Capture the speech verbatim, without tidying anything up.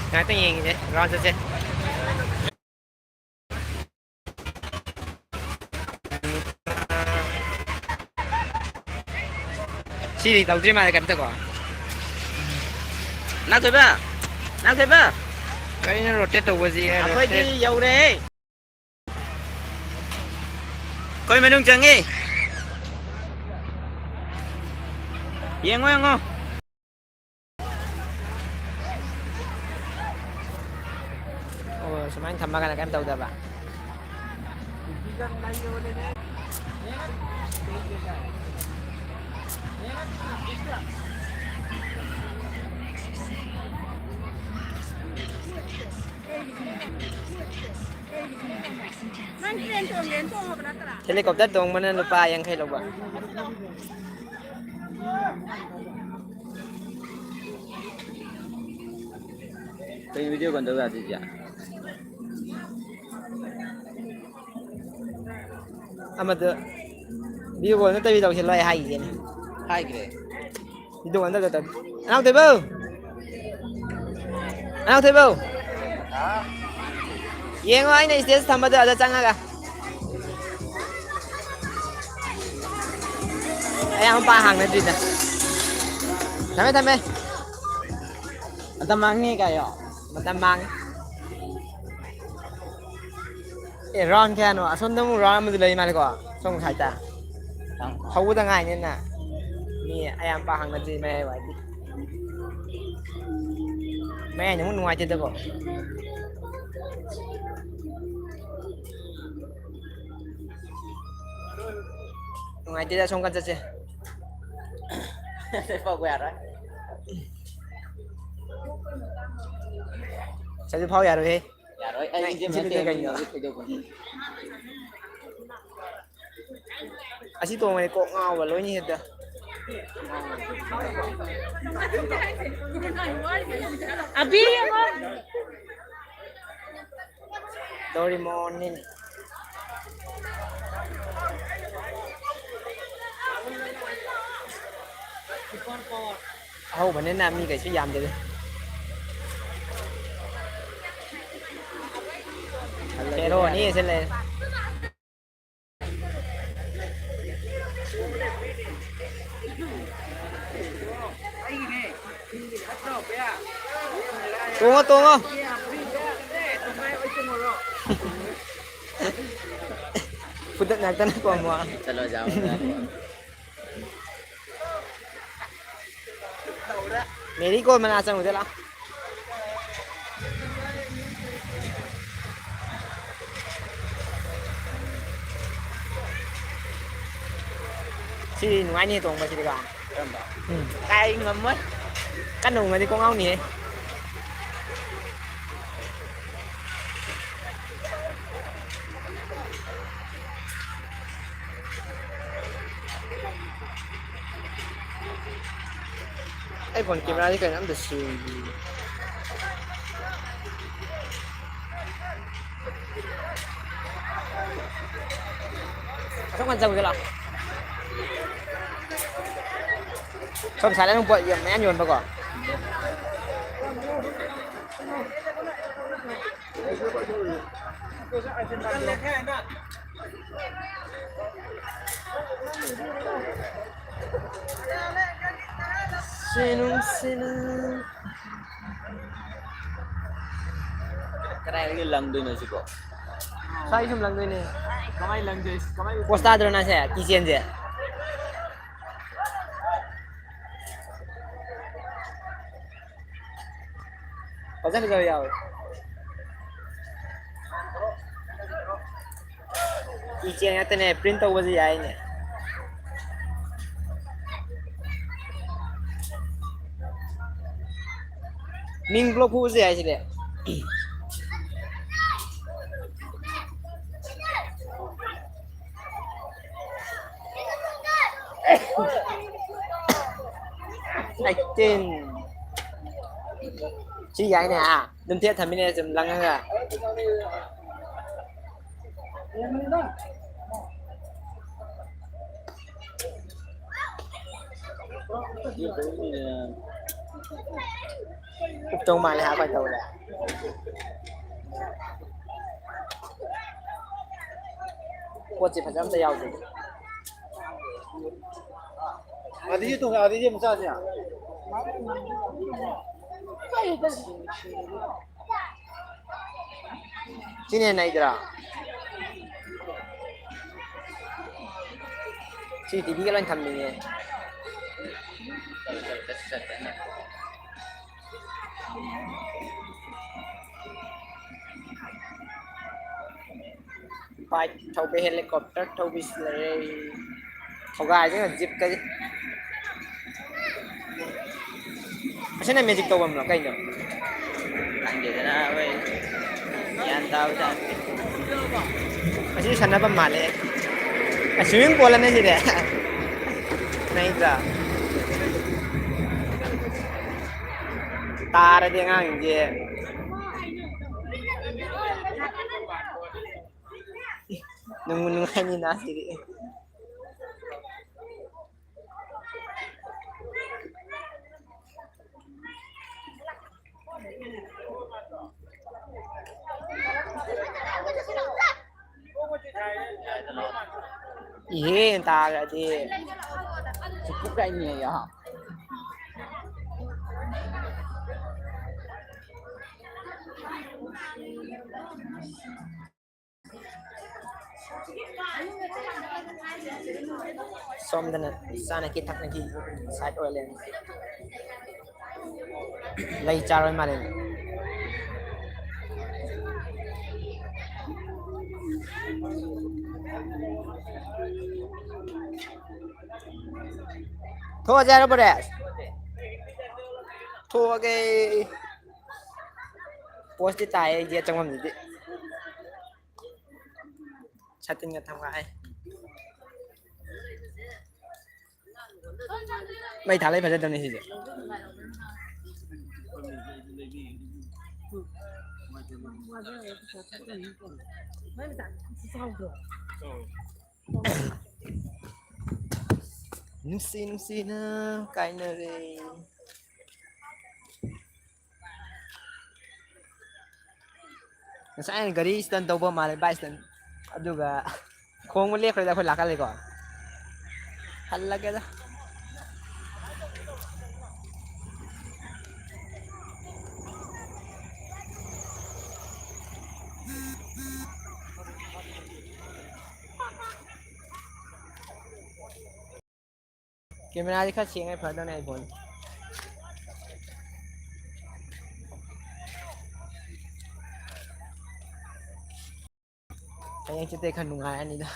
ꯉꯥꯏꯍꯥꯛꯇꯪ ꯌꯦꯡꯈꯤꯁꯦ, ꯔꯥꯎꯟ ꯆꯠꯁꯦ꯫ ꯁꯤꯗꯤ ꯇꯧꯗ꯭ꯔꯤ ꯃꯥꯜꯂꯦ ꯀꯩꯝꯇꯀꯣ꯫ ꯅꯥꯊꯣꯏꯕ! ꯅꯥꯊꯣꯏꯕ! ꯀꯩꯅꯣ ꯔꯣꯇꯦꯠ ꯇꯧꯕꯁꯤ? ꯑꯩꯈꯣꯏꯗꯤ ꯔꯣꯇꯦꯠ ꯌꯧꯔꯦ꯫ ꯑꯩꯈꯣꯏ ꯃꯅꯨꯡ ꯆꯪꯉꯤ꯫ ꯌꯦꯡꯉꯣ, ꯌꯦꯡꯉꯣ꯫ ꯑꯣ, ꯁꯨꯃꯥꯏꯅ ꯊꯝꯃꯒꯅ ꯀꯩꯝ ꯇꯧꯗꯕ꯫ ꯅꯪ ꯇ꯭ꯔꯦꯟ ꯇꯣꯡꯒꯦꯅ ꯇꯣꯡꯉꯕ ꯅꯠꯇ꯭ꯔꯥ? ꯍꯦꯂꯤꯀꯣꯞꯇꯔ ꯇꯣꯡꯕꯅ ꯂꯨꯄꯥ ꯌꯥꯡꯈꯩ ꯂꯧꯕ꯫ ꯀꯩ ꯚꯤꯗꯤꯑꯣ ꯀꯣꯜ ꯇꯧ ꯌꯥꯗꯣꯏꯁꯦ? ꯑꯃꯗꯨ ꯚꯤꯗꯤꯑꯣ ꯀꯣꯜ ꯅꯠꯇꯕꯤ ꯇꯧꯁꯤꯜꯂꯣ ꯑꯩ ꯍꯥꯏꯈꯤꯒꯦꯅꯦ꯫ ꯍꯥꯏꯈ꯭ꯔꯦ꯫ ꯚꯤꯗꯤꯑꯣ ꯀꯣꯜ ꯅꯠꯇꯕꯤ ꯇꯧ-, ꯅꯅꯥꯎꯇꯣꯏꯕꯧ! ꯅꯅꯥꯎꯇꯣꯏꯕꯧ! ꯌꯦꯡꯉꯣ ꯑꯩꯅ ꯁ꯭ꯇꯦꯇꯁ ꯊꯝꯕꯗꯣ ꯑꯗ ꯆꯪꯉꯒ꯫ ꯑꯩ ꯑꯃ ꯄꯥ ꯍꯥꯡꯅꯗ꯭ꯔꯤꯗ꯫ ꯊꯝꯃꯦ, ꯊꯝꯃꯦ꯫ ꯃꯇꯝ ꯃꯥꯡꯉꯦ ꯀꯥꯏꯌꯣ꯫ ꯃꯇꯝ ꯃꯥꯡꯉꯦ꯫ ꯑꯦ, ꯔꯥꯎꯟ ꯀꯌꯥꯅꯣ? ꯑꯁꯣꯝꯗ ꯑꯃꯨꯛ ꯔꯥꯎꯟ ꯑꯃꯗꯤ ꯂꯩ ꯃꯥꯜꯂꯦꯀꯣ? ꯁꯣꯝ ꯁꯥꯏꯠꯇ꯫ ꯍꯧꯕꯗ ꯉꯥꯏꯅꯤꯅ꯫ ꯃꯤ ꯑꯌꯥꯝꯕ ꯍꯥꯡꯅꯗ꯭ꯔꯤ ꯃꯌꯥꯏ ꯋꯥꯏꯗꯤ꯫ ꯃꯌꯥꯏꯅ ꯑꯃꯨꯛ ꯅꯨꯡꯉꯥꯏꯇꯦꯗꯀꯣ꯫ ꯅꯨꯡꯉꯥꯏꯇꯦꯗ, ꯑꯁꯣꯝ ꯀꯟ ꯆꯠꯁꯦ꯫ ꯐꯥꯎꯕ ꯌꯥꯔꯣꯏ꯫ ꯆꯠꯁꯦ, ꯐꯥꯎ ꯌꯥꯔꯣꯏꯍꯦ꯫ ꯌꯥꯔꯣꯏ, ꯑꯩ ꯅꯪ ꯏꯟꯖꯤꯟ ꯏꯟꯖꯤꯟ ꯅꯠꯇꯦ, ꯀꯩꯅꯣ? ꯀꯩꯗꯧꯕꯅꯤ? ꯑꯁꯤ ꯇꯣꯡꯕꯗꯤ ꯀꯣꯛ ꯉꯥꯎꯕ ꯂꯣꯏꯅ ꯍꯦꯛꯇ꯫ ꯑꯕꯤ ꯌꯦꯡꯉꯣ꯫ ꯗꯣꯔꯤꯃꯣꯟꯅꯤꯅꯦ꯫ ꯑꯍꯧꯕꯅꯤꯅ ꯃꯤꯈꯩꯁꯨ ꯌꯥꯝꯗꯦꯗ꯫ ꯍꯦꯔꯣꯅꯤ ꯁꯤ ꯂꯩꯔꯦ꯫ ꯇꯣꯡꯉꯣ, ꯇꯣꯡꯉꯣ꯫ ꯐꯨꯗꯠ ꯉꯥꯛꯇꯅꯤꯀꯣ ꯑꯃꯨꯛ꯫ ꯆꯠꯂꯣ, ꯖꯥꯎ꯫ ꯃꯦꯔꯤ ꯀꯣꯝ ꯃꯅꯥꯛ ꯆꯪꯉꯨꯁꯦ ꯂꯥꯎ꯫ ꯁꯤ ꯅꯨꯡꯉꯥꯏꯅꯤ ꯇꯣꯡꯕꯁꯤꯗꯤꯀꯣ꯫ ꯀꯔꯝꯕ? ꯎꯝ꯫ ꯀꯥꯏ ꯉꯝꯃꯣꯏ꯫ ꯀꯟꯅ ꯎꯪꯉꯗꯤ ꯀꯣꯛ ꯉꯥꯎꯅꯤꯍꯦ꯫ ꯑꯩ ꯐꯣꯟ ꯀꯦꯃꯦꯔꯥꯗꯤ ꯀꯩꯅꯣ ꯑꯝꯇ ꯁꯦꯡꯗꯤꯌꯦ꯫ ꯑꯁꯣꯝ ꯅꯥꯀꯟ ꯆꯪꯉꯨꯁꯦ ꯂꯥꯎ꯫ ꯁꯣꯝ ꯁꯥꯏꯗ ꯑꯃꯨꯛ ꯄꯣꯠ ꯌꯥꯝ ꯃꯌꯥꯝ ꯌꯣꯟꯕꯀꯣ꯫ ꯁꯤꯅꯨꯡ ꯁꯤꯅꯨꯡ꯫ ꯀꯗꯥꯏꯗꯒꯤ ꯂꯪꯗꯣꯏꯅꯣ ꯁꯤꯕꯣ? ꯁ꯭ꯋꯥꯏ ꯁꯨꯝ ꯂꯪꯗꯣꯏꯅꯦ꯫ ꯀꯃꯥꯏ ꯂꯪꯗꯣꯏ-, ꯀꯃꯥꯏ ꯄꯣꯁ ꯇꯥꯗ꯭ꯔꯣ ꯅꯪꯁꯦ? ꯀꯤꯆꯦꯟꯁꯦ꯫ ꯐꯖ ꯐꯖꯕ ꯌꯥꯎꯋꯦ꯫ ꯀꯤꯆꯦꯟ ꯉꯥꯛꯇꯅꯦ, print ꯇꯧꯕꯁꯨ ꯌꯥꯏꯅꯦ꯫ ꯃꯤꯡ block ꯐꯨꯕꯁꯨ ꯌꯥꯏ ꯁꯤꯗꯤ꯫ ꯑꯩꯠꯇꯤꯟ꯫ ꯁꯤ ꯌꯥꯏꯅꯦ, ꯍꯥ? ꯑꯗꯨꯝ ꯊꯦꯠ ꯊꯝꯃꯤꯅꯦ, ꯁꯨꯝ ꯂꯪꯉꯒ꯫ ꯎꯞꯇꯧ ꯃꯥꯜꯂꯦ ꯍꯥ, ꯀꯃꯥꯏꯅ ꯇꯧꯔꯦ? ꯄꯣꯠꯁꯦ ꯐꯖ ꯑꯝꯇ ꯌꯥꯎꯗꯦ꯫ ꯑꯗꯒꯤ ꯇꯨ-, ꯑꯗꯒꯤ ꯑꯃꯨꯛ ꯆꯥꯁꯦ꯫ ꯁꯤꯅ ꯍꯦꯟꯅ ꯅꯩꯗ꯭ꯔꯥ? ꯁꯤ ꯇꯤꯚꯤꯒ ꯂꯣꯏ ꯊꯝꯅꯤꯡꯉꯦ꯫ Bike ꯊꯧꯕ, helicopter ꯊꯧꯕꯤꯁꯨ ꯂꯩꯔꯦ꯫ ꯊꯧꯒꯥꯏꯁꯦ ꯖꯤꯞꯀꯁꯦ꯫ ꯑꯁꯤꯅ magic ꯇꯧꯐꯝꯂꯣ ꯀꯩꯅꯣ? ꯈꯪꯗꯦꯗꯅ ꯑꯩꯈꯣꯏ ꯒ꯭ꯌꯥꯟ ꯇꯥꯕ ꯖꯥꯠ ꯅꯠꯇꯦ꯫ ꯑꯁꯤ ꯁꯥꯟꯅꯐꯝ ꯃꯥꯜꯂꯦ꯫ ꯑ, swimming pool ꯑꯅꯦ ꯁꯤꯗꯤ꯫ ꯅꯩꯗ꯭ꯔꯥ? ꯇꯥꯔꯗꯤ ꯑꯉꯥꯡꯁꯤꯡꯁꯦ꯫ ꯅꯨꯡꯕꯨ ꯅꯨꯡꯉꯥꯏꯅꯤꯅ ꯁꯤꯗꯤ꯫ ꯏꯍꯦ ꯇꯥꯔꯗꯤ꯫ ꯁꯨꯛꯄꯨ ꯀꯥꯏꯅꯤꯌꯦ ꯌꯥ꯫ ꯁꯣꯝꯗꯅ ꯆꯥꯅꯈꯤ ꯊꯛꯅꯈꯤ side ꯑꯣꯏ ꯂꯩꯔꯝꯃꯦ꯫ ꯂꯩ ꯆꯥꯔꯣꯏ ꯃꯥꯜꯂꯦ꯫ ꯊꯣꯛꯑꯁꯦ ꯍꯥꯏꯔꯣ ꯄꯔꯦꯁ? ꯊꯣꯛꯑꯒꯦ꯫ Post ꯇꯤ ꯇꯥꯏꯌꯦ ꯑꯩ gate ꯆꯪꯐꯝꯗꯨꯗꯤ꯫ ꯁꯥꯇꯤꯟꯒ ꯊꯝꯒꯥꯏ꯫ ꯄꯩ ꯊꯥ ꯂꯩ ꯐꯖꯗꯕꯅꯤ ꯁꯤꯁꯦ꯫ ꯅꯨꯡꯁꯤ ꯅꯨꯡꯁꯤꯅ ꯀꯥꯏꯅꯔꯦ꯫ ꯉꯁꯥꯏ ꯑꯩꯅ ꯒꯥꯔꯤ ꯏꯁꯇꯟ ꯇꯧꯕ ꯃꯥꯜꯂꯦ, ꯕꯥꯏꯛ ꯏꯁꯇꯟ꯫ ꯑꯗꯨꯒ ꯈꯣꯡꯕ ꯂꯦꯞꯈ꯭ꯔꯦꯗ ꯑꯩꯈꯣꯏ ꯂꯥꯛꯀꯜꯂꯦꯀꯣ꯫ ꯍꯜꯂꯒꯦꯗ꯫ ꯀꯦꯃꯦꯔꯥꯁꯦ ꯈꯔ ꯁꯦꯡꯉꯦ ꯐꯗꯧꯅꯦ ꯑꯩ ꯐꯣꯟ꯫ ꯍꯌꯦꯡ ꯆꯠꯇꯦ ꯈꯔ ꯅꯨꯡꯉꯥꯏꯔꯅꯤꯗ꯫